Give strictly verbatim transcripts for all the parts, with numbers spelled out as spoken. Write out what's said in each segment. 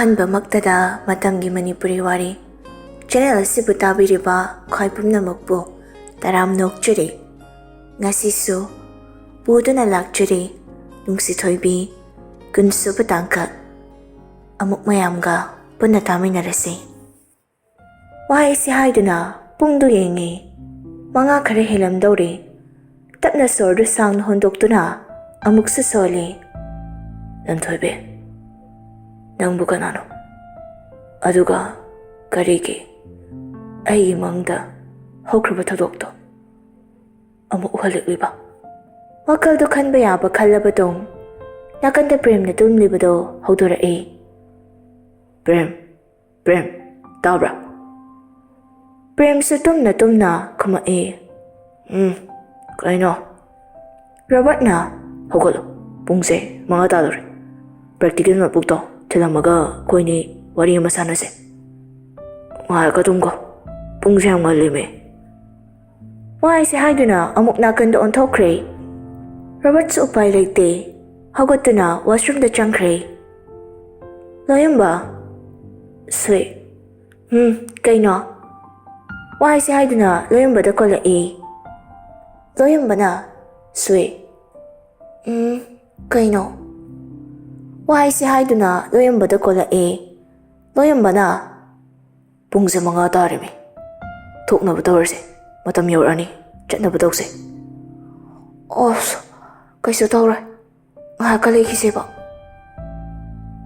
ꯑꯍꯥꯟꯕꯃꯛꯇꯗ ꯃꯇꯝꯒꯤ ꯃꯅꯤꯄꯨꯔꯤ ꯋꯥꯔꯤ ꯆꯦꯅꯦꯜ ꯑꯁꯤꯕꯨ ꯇꯥꯕꯤꯔꯤꯕ ꯈ꯭ꯋꯥꯏ ꯄꯨꯝꯅꯃꯛꯄꯨ ꯇꯔꯥꯝꯅ ꯑꯣꯛꯆꯔꯤ꯫ ꯉꯁꯤꯁꯨ ꯄꯨꯗꯨꯅ ꯂꯥꯛꯆꯔꯤ ꯅꯨꯡꯁꯤꯊꯣꯏꯕꯤ ꯀꯨꯟꯁꯨꯕ ꯇꯥꯡꯀꯛ꯫ ꯑꯃꯨꯛ ꯃꯌꯥꯝꯒ ꯄꯨꯟꯅ ꯇꯥꯃꯤꯟꯅꯔꯁꯤ꯫ ꯋꯥꯍꯩꯁꯤ ꯍꯥꯏꯗꯨꯅ ꯄꯨꯡꯗꯨ ꯌꯦꯡꯉꯤ꯫ ꯃꯉꯥ ꯈꯔ ꯍꯦꯜꯂꯝꯗꯧꯔꯦ꯫ ꯇꯞꯅ ꯁꯣꯔꯗꯨ ꯁꯥꯡꯅ ꯍꯣꯟꯗꯣꯛꯇꯨꯅ ꯑꯃꯨꯛꯁꯨ ꯁꯣꯜꯂꯤ꯫ "ꯂꯟꯊꯣꯏꯕꯤ, ꯅꯪꯕꯨ ꯀꯅꯥꯅꯣ? ꯑꯗꯨꯒ ꯀꯔꯤꯒꯤ ꯑꯩꯒꯤ ꯃꯪꯗ ꯍꯧꯈ꯭ꯔꯕ ꯊꯧꯗꯣꯛꯇꯣ ꯑꯃꯨꯛ ꯎꯍꯜꯂꯛꯂꯤꯕ?" ꯋꯥꯈꯜꯗꯨ ꯈꯟꯕ ꯌꯥꯕ ꯈꯜꯂꯕꯗꯨꯝ ꯅꯥꯀꯟꯗ ꯄ꯭ꯔꯦꯝꯅ ꯇꯨꯝꯂꯤꯕꯗꯣ ꯍꯧꯗꯣꯔꯛꯏ꯫ "ꯄ꯭ꯔꯦꯝ, ꯄ꯭ꯔꯦꯝ, ꯇꯥꯕ꯭ꯔꯥ?" ꯄ꯭ꯔꯦꯝꯁꯨ ꯇꯨꯝꯅ ꯇꯨꯝꯅ ꯈꯨꯝꯃꯛꯏ꯫ "ꯎꯝ, ꯀꯩꯅꯣ?" ꯔꯣꯕꯔꯠꯅ, "ꯍꯧꯒꯠꯂꯣ, ꯄꯨꯡꯁꯦ ꯃꯉꯥ ꯇꯥꯗꯧꯔꯦ꯫ ꯄ꯭ꯔꯦꯛꯇꯤꯀꯦꯜ ꯅꯣꯠꯕꯨꯛꯇꯣ ꯊꯤꯜꯂꯝꯃꯒ ꯑꯩꯈꯣꯏꯅꯤ ꯋꯥꯔꯤ ꯑꯃ ꯁꯥꯟꯅꯁꯦ꯫ ꯉꯥꯏꯍꯥꯛꯀ ꯇꯨꯝꯈꯣ, ꯄꯨꯡꯁꯦ ꯌꯥꯝ ꯉꯜꯂꯤꯃꯦ꯫" ꯋꯥꯍꯩꯁꯦ ꯍꯥꯏꯗꯨꯅ ꯑꯃꯨꯛ ꯅꯥꯀꯟꯗ ꯑꯣꯟꯊꯣꯛꯈ꯭ꯔꯦ꯫ ꯔꯣꯕꯔꯠꯁꯨ ꯎꯄꯥꯏ ꯂꯩꯇꯦ꯫ ꯍꯧꯒꯠꯇꯨꯅ ꯋꯥꯁꯔꯨꯝꯗ ꯆꯪꯈ꯭ꯔꯦ꯫ "ꯂꯣꯌꯝꯕ꯫" "ꯁꯨꯏ꯫" "ꯎꯝ, ꯀꯩꯅꯣ?" ꯋꯥꯍꯩꯁꯦ ꯍꯥꯏꯗꯨꯅ ꯂꯣꯌꯝꯕꯗ ꯀꯣꯜꯂꯛꯏ꯫ ꯂꯣꯌꯝꯕꯅ, "ꯁꯨꯏ꯫" "ꯎꯝ, ꯀꯩꯅꯣ?" ꯋꯥꯍꯩꯁꯦ ꯍꯥꯏꯗꯨꯅ ꯂꯣꯌꯝꯕꯗ ꯀꯣꯜꯂꯛꯏ꯫ ꯂꯣꯌꯝꯕꯅ, "ꯄꯨꯡꯁꯦ ꯃꯉꯥ ꯇꯥꯔꯦꯃꯤ꯫ ꯊꯣꯛꯅꯕ ꯇꯧꯔꯁꯦ꯫ ꯃꯇꯝ ꯌꯧꯔꯛꯑꯅꯤ꯫ ꯆꯠꯅꯕ ꯇꯧꯁꯦ꯫" "ꯑꯣꯁ, ꯀꯩꯁꯨ ꯇꯧꯔꯣꯏ꯫ ꯉꯥꯏꯍꯥꯛꯀ ꯂꯩꯈꯤꯁꯦꯕ꯫"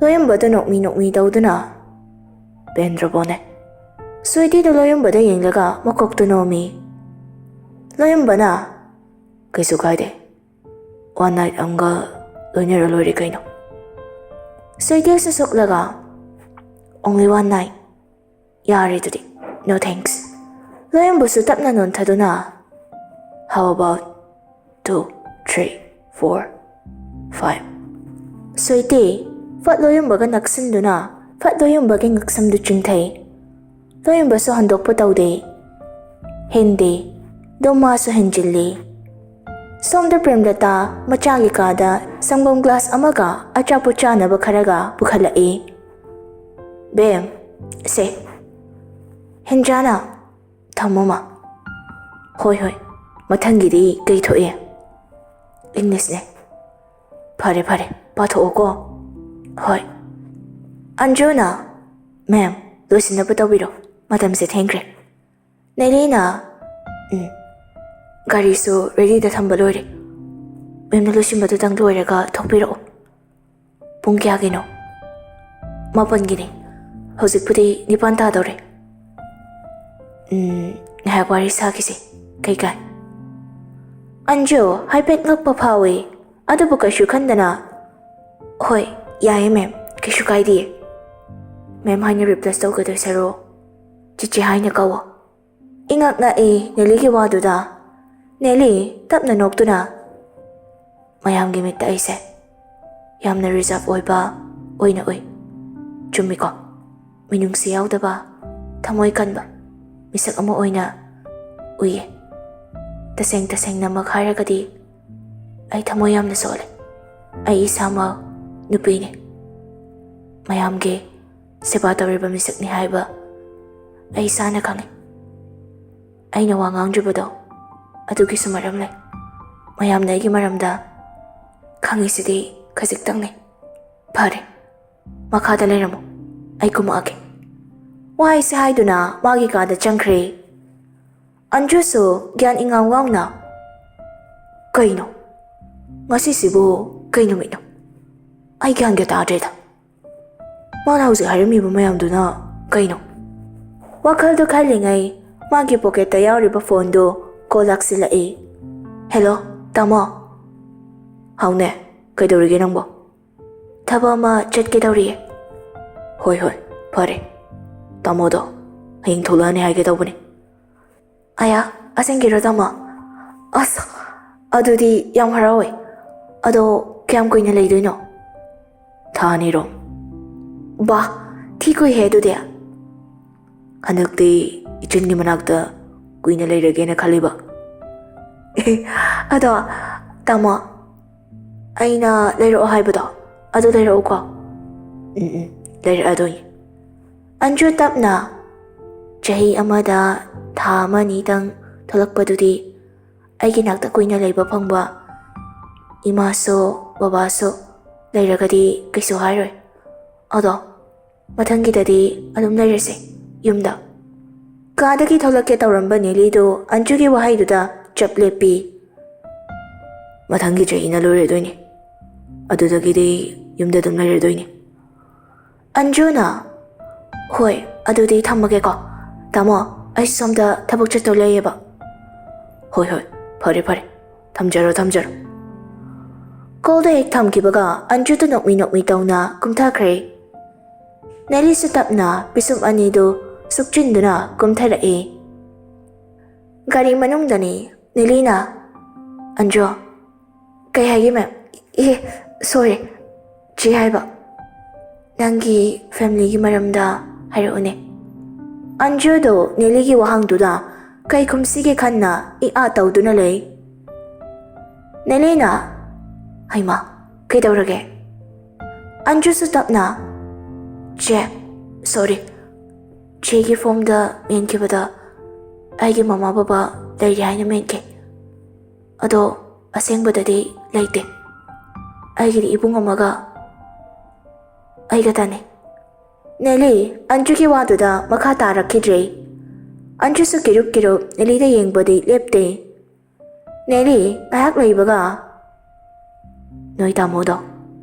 ꯂꯣꯌꯝꯕꯗ ꯅꯣꯛꯃꯤ ꯅꯣꯛꯃꯤ ꯇꯧꯗꯨꯅ, "ꯄꯦꯟꯗ꯭ꯔꯕꯣꯅꯦ?" ꯁ꯭ꯋꯤꯇꯤꯗ ꯂꯣꯌꯝꯕꯗ ꯌꯦꯡꯂꯒ ꯃꯀꯣꯛꯇꯨ ꯅꯣꯝꯃꯤ꯫ ꯂꯣꯌꯝꯕꯅ, "ꯀꯩꯁꯨ ꯀꯥꯏꯗꯦ꯫ One night ꯑꯃꯒ ꯂꯣꯏꯅꯔ ꯂꯣꯏꯔꯦ ꯀꯩꯅꯣ꯫" ꯁ꯭ꯋꯤꯇꯤꯁꯨ ꯁꯣꯛꯂꯒ, "Only one night? ꯌꯥꯔꯦ ꯑꯗꯨꯗꯤ, no thanks꯫" ꯂꯣꯌꯝꯕꯁꯨ ꯇꯞꯅ ꯅꯣꯟꯊꯗꯨꯅ, "How about two, three, four, five?" Sweetie, ꯐꯠ ꯂꯣꯌꯝꯕꯒ ꯅꯛꯁꯤꯟꯗꯨꯅ, ꯐꯠ ꯂꯣꯌꯝꯕꯒꯤ ꯉꯛꯁꯝꯗꯨ ꯆꯤꯡꯊꯩ꯫ ꯂꯣꯌꯝꯕꯁꯨ ꯍꯟꯗꯣꯛꯄ ꯇꯧꯗꯦ꯫ ꯍꯦꯟꯗꯦ꯫ ꯑꯗꯨꯝ ꯃꯥꯁꯨ ꯍꯦꯟꯖꯤꯜꯂꯤ꯫ ꯁꯣꯝꯗ ꯄ꯭ꯔꯦꯝꯂꯇꯥ ꯃꯆꯥꯒꯤ ꯀꯥꯗ ꯁꯪꯒꯣꯝ ꯒ꯭ꯂꯥꯁ ꯑꯃꯒ ꯑꯆꯥꯄꯣꯠ ꯆꯥꯅꯕ ꯈꯔꯒ ꯄꯨꯈꯠꯂꯛꯏ꯫ ꯕꯦꯝ, ꯁꯦ, ꯍꯦꯟꯖꯥꯅ ꯊꯝꯃꯣꯃ꯫ ꯍꯣꯏ, ꯍꯣꯏ, ꯃꯊꯪꯒꯤꯗꯤ ꯀꯩ ꯊꯣꯛꯑꯦ? ꯏꯪꯂꯤꯁꯅꯦ꯫ ꯐꯔꯦ, ꯐꯔꯦ, ꯄꯥꯊꯣꯛꯑꯣꯀꯣ꯫ ꯍꯣꯏ꯫ ꯑꯟꯖꯨꯅ, "ꯃꯦꯝ, ꯂꯣꯏꯁꯤꯟꯅꯕ ꯇꯧꯕꯤꯔꯣ, ꯃꯇꯝꯁꯦ ꯊꯦꯡꯈ꯭ꯔꯦ꯫" ꯅꯦꯂꯤꯅ, "ꯎꯝ, ꯒꯥꯔꯤꯁꯨ ꯔꯦꯗꯤꯗ ꯊꯝꯕ ꯂꯣꯏꯔꯦ꯫ ꯃꯦꯝꯅ ꯂꯣꯏꯁꯤꯟꯕꯗꯨꯗꯪ ꯂꯣꯏꯔꯒ ꯊꯣꯛꯄꯤꯔꯛꯑꯣ꯫" "ꯄꯨꯡ ꯀꯌꯥꯒꯤꯅꯣ?" "ꯃꯥꯄꯟꯒꯤꯅꯤ꯫ ꯍꯧꯖꯤꯛꯄꯨꯗꯤ ꯅꯤꯄꯥꯟ ꯇꯥꯗꯧꯔꯦ꯫" "ꯎꯝ, ꯉꯥꯏꯍꯥꯛ ꯋꯥꯔꯤ ꯁꯥꯈꯤꯁꯦ꯫ ꯀꯩꯀꯥꯏ?" ꯑꯟꯖꯨ ꯍꯥꯏꯐꯦꯠ ꯉꯛꯄ ꯐꯥꯎꯏ, ꯑꯗꯨꯕꯨ ꯀꯩꯁꯨ ꯈꯟꯗꯅ, "ꯍꯣꯏ, ꯌꯥꯏꯌꯦ ꯃꯦꯝ, ꯀꯩꯁꯨ ꯀꯥꯏꯗꯤꯌꯦ꯫ ꯃꯦꯝ ꯍꯥꯏꯅ ꯔꯤꯄ꯭ꯂꯦꯁ ꯇꯧꯒꯗꯣꯏ ꯁꯔꯨꯛ ꯆꯤꯆꯦ ꯍꯥꯏꯅ ꯀꯧꯋꯣ꯫" ꯏꯉꯛ ꯉꯛꯏ ꯅꯦꯂꯤꯒꯤ ꯋꯥꯗꯨꯗ꯫ ꯅꯦꯂꯤ ꯇꯞꯅ ꯅꯣꯛꯇꯨꯅ, "ꯃꯌꯥꯝꯒꯤ ꯃꯤꯠꯇ ꯑꯩꯁꯦ ꯌꯥꯝꯅ ꯔꯤꯖꯥꯔꯚ ꯑꯣꯏꯕ ꯑꯣꯏꯅ ꯎꯏ꯫ ꯆꯨꯝꯃꯤꯀꯣ? ꯃꯤꯅꯨꯡꯁꯤ ꯌꯥꯎꯗꯕ, ꯊꯃꯣꯏ ꯀꯟꯕ ꯃꯤꯁꯛ ꯑꯃ ꯑꯣꯏꯅ ꯎꯏꯌꯦ꯫ ꯇꯁꯦꯡ ꯇꯁꯦꯡꯅꯃꯛ ꯍꯥꯏꯔꯒꯗꯤ ꯑꯩ ꯊꯃꯣꯏ ꯌꯥꯝꯅ ꯁꯣꯛꯂꯦ꯫ ꯑꯩ ꯏꯁꯥꯃꯛ ꯅꯨꯄꯤꯅꯤ꯫ ꯃꯌꯥꯝꯒꯤ ꯁꯦꯕꯥ ꯇꯧꯔꯤꯕ ꯃꯤꯁꯛꯅꯤ ꯍꯥꯏꯕ ꯑꯩ ꯏꯁꯥꯅ ꯈꯪꯉꯤ꯫ ꯑꯩꯅ ꯋꯥ ꯉꯥꯡꯗ꯭ꯔꯤꯕꯗꯣ ꯑꯗꯨꯒꯤꯁꯨ ꯃꯔꯝ ꯂꯩ꯫ ꯃꯌꯥꯝꯅ ꯑꯩꯒꯤ ꯃꯔꯝꯗ ꯈꯪꯉꯤꯁꯤꯗꯤ ꯈꯖꯤꯛꯇꯪꯅꯤ꯫ ꯐꯔꯦ, ꯃꯈꯥꯗ ꯂꯩꯔꯝꯃꯨ, ꯑꯩ ꯀꯨꯝꯃꯛꯑꯒꯦ꯫" ꯋꯥꯍꯩꯁꯦ ꯍꯥꯏꯗꯨꯅ ꯃꯥꯒꯤ ꯀꯥꯗ ꯆꯪꯈ꯭ꯔꯦ꯫ ꯑꯟꯖꯨꯁꯨ ꯒ꯭ꯌꯥꯟ ꯏꯉꯥꯎ ꯉꯥꯎꯅ, "ꯀꯩꯅꯣ? ꯉꯁꯤꯁꯤꯕꯨ ꯀꯩ ꯅꯨꯃꯤꯠꯅꯣ? ꯑꯩ ꯒ꯭ꯌꯥꯟꯒ ꯇꯥꯗ꯭ꯔꯦꯗ꯫ ꯃꯥꯅ ꯍꯧꯖꯤꯛ ꯍꯥꯏꯔꯝꯃꯤꯕ ꯃꯌꯥꯝꯗꯨꯅ ꯀꯩꯅꯣ?" ꯋꯥꯈꯜꯗꯨ ꯈꯜꯂꯤꯉꯩ ꯃꯥꯒꯤ ꯄꯣꯀꯦꯠꯇ ꯌꯥꯎꯔꯤꯕ ꯐꯣꯟꯗꯨ ꯀꯣꯜ ꯂꯥꯛꯁꯤꯜꯂꯛꯏ꯫ "ꯍꯦꯜꯂꯣ, ꯇꯥꯃꯣ꯫" "ꯍꯥꯎꯅꯦ, ꯀꯩꯗꯧꯔꯤꯒꯦ ꯅꯪꯕꯣ?" "ꯊꯕꯛ ꯑꯃ ꯆꯠꯀꯦ ꯇꯧꯔꯤꯌꯦ꯫" "ꯍꯣꯏ, ꯍꯣꯏ, ꯐꯔꯦ꯫ ꯇꯥꯃꯣꯗꯣ ꯍꯌꯦꯡ ꯊꯣꯛꯂꯛꯑꯅꯤ ꯍꯥꯏꯒꯦ ꯇꯧꯕꯅꯦ꯫" "ꯑꯌꯥ, ꯑꯁꯦꯡꯒꯤꯔꯣ ꯇꯥꯃꯣ? ꯑꯁ, ꯑꯗꯨꯗꯤ ꯌꯥꯝ ꯍꯔꯥꯎꯋꯦ꯫ ꯑꯗꯣ ꯀꯌꯥꯝ ꯀꯨꯏꯅ ꯂꯩꯗꯣꯏꯅꯣ?" "ꯊꯥ ꯑꯅꯤꯔꯣꯝ꯫" "ꯕꯥ, ꯊꯤ ꯀꯨꯏꯍꯦ ꯑꯗꯨꯗꯤ꯫" "ꯍꯟꯗꯛꯇꯤ ꯏꯆꯟꯒꯤ ꯃꯅꯥꯛꯇ ꯀꯨꯏꯅ ꯂꯩꯔꯒꯦꯅ ꯈꯜꯂꯤꯕ꯫" "ꯑꯗꯣ ꯇꯥꯃꯣ, ꯑꯩꯅ ꯂꯩꯔꯛꯑꯣ ꯍꯥꯏꯕꯗꯣ ꯑꯗꯨ ꯂꯩꯔꯛꯎꯀꯣ꯫" "ꯎꯝ, ꯎꯝ, ꯂꯩꯔꯛꯑꯗꯣꯏꯅꯤ꯫ ꯑꯟꯖꯨ ꯇꯞꯅ, "ꯆꯍꯤ ꯑꯃꯗ ꯊꯥ ꯑꯃ ꯑꯅꯤꯇꯪ ꯊꯣꯛꯂꯛꯄꯗꯨꯗꯤ ꯑꯩꯒꯤ ꯅꯥꯛꯇ ꯀꯨꯏꯅ ꯂꯩꯕ ꯐꯪꯕ ꯏꯃꯥꯁꯨ ꯕꯕꯥꯁꯨ ꯂꯩꯔꯒꯗꯤ ꯀꯩꯁꯨ ꯍꯥꯏꯔꯣꯏ꯫ ꯑꯗꯣ ꯃꯊꯪꯒꯤꯗꯗꯤ ꯑꯗꯨꯝ ꯂꯩꯔꯁꯦ ꯌꯨꯝꯗ꯫" ꯀꯥꯗꯒꯤ ꯊꯣꯛꯂꯛꯀꯦ ꯇꯧꯔꯝꯕ ꯅꯦꯂꯤꯗꯨ ꯑꯟꯖꯨꯒꯤ ꯋꯥꯍꯩꯗꯨꯗ ꯆꯞ ꯂꯦꯞꯄꯤ꯫ "ꯃꯊꯪꯒꯤ ꯆꯍꯤꯅ ꯂꯣꯏꯔꯗꯣꯏꯅꯤ꯫ ꯑꯗꯨꯗꯒꯤꯗꯤ ꯌꯨꯝꯗ ꯑꯗꯨꯝ ꯂꯩꯔꯗꯣꯏꯅꯤ꯫" ꯑꯟꯖꯨꯅ, "ꯍꯣꯏ, ꯑꯗꯨꯗꯤ ꯊꯝꯃꯒꯦꯀꯣ꯫ ꯇꯥꯃꯣ, ꯑꯩꯁꯨ ꯁꯣꯝꯗ ꯊꯕꯛ ꯆꯠꯇꯧ ꯂꯩꯌꯦꯕ꯫" "ꯍꯣꯏ, ꯍꯣꯏ, ꯐꯔꯦ, ꯐꯔꯦ꯫ ꯊꯝꯖꯔꯣ, ꯊꯝꯖꯔꯣ꯫" ꯀꯣꯜꯗꯣ ꯍꯦꯛ ꯊꯝꯈꯤꯕꯒ ꯑꯟꯖꯨꯗꯨ ꯅꯣꯛꯃꯤ ꯅꯣꯛꯃꯤ ꯇꯧꯅ ꯀꯨꯝꯊꯈ꯭ꯔꯦ꯫ ꯅꯦꯂꯤꯁꯨ ꯇꯞꯅ ꯄꯤꯁꯨꯝ ꯑꯅꯤꯗꯨ ꯁꯨꯛꯆꯤꯟꯗꯨꯅ ꯀꯨꯝꯊꯔꯛꯏ꯫ ꯒꯥꯔꯤ ꯃꯅꯨꯡꯗꯅꯤ ꯅꯦꯂꯤꯅ, "ꯑꯟꯖꯨ꯫" "ꯀꯩ ꯍꯥꯏꯒꯦ, ꯃꯦꯝ?" "ꯑꯦ, ꯁꯣꯔꯤ, ꯆꯦ ꯍꯥꯏꯕ꯫" "ꯅꯪꯒꯤ ꯐꯦꯃꯤꯂꯤꯒꯤ ꯃꯔꯝꯗ ꯍꯥꯏꯔꯛꯎꯅꯦ꯫" ꯑꯟꯖꯨꯗꯣ ꯅꯦꯂꯤꯒꯤ ꯋꯥꯍꯪꯗꯨꯗ ꯀꯩ ꯈꯨꯝꯁꯤꯒꯦ ꯈꯟꯅ ꯏ ꯑꯥ ꯇꯧꯗꯨꯅ ꯂꯩ꯫ ꯅꯦꯂꯤꯅ, "ꯍꯩꯃꯥ, ꯀꯩꯗꯧꯔꯒꯦ?" ꯑꯟꯖꯨꯁꯨ ꯇꯞꯅ, "ꯆꯦ, ꯁꯣꯔꯤ, ꯆꯦꯒꯤ ꯐꯣꯝꯗ ꯃꯦꯟꯈꯤꯕꯗ ꯑꯩꯒꯤ ꯃꯃꯥ ꯕꯕꯥ ꯂꯩꯔꯤ ꯍꯥꯏꯅ ꯃꯦꯟꯈꯤ꯫ ꯑꯗꯣ ꯑꯁꯦꯡꯕꯗꯗꯤ ꯂꯩꯇꯦ꯫ ꯑꯩꯒꯤꯗꯤ ꯏꯕꯨꯡ ꯑꯃꯒ ꯑꯩꯒ ꯇꯥꯅꯩ꯫" ꯅꯦꯂꯤ ꯑꯟꯖꯨꯒꯤ ꯋꯥꯗꯨꯗ ꯃꯈꯥ ꯇꯥꯔꯛꯈꯤꯗ꯭ꯔꯦ꯫ ꯑꯟꯖꯨꯁꯨ ꯀꯤꯔꯨꯞ ꯀꯤꯔꯨꯞ ꯅꯦꯂꯤꯗ ꯌꯦꯡꯕꯗꯤ ꯂꯦꯞꯇꯦ꯫ ꯅꯦꯂꯤ ꯉꯥꯏꯍꯥꯛ ꯂꯩꯕꯒ, "ꯅꯣꯏ ꯇꯥꯃꯣꯗꯣ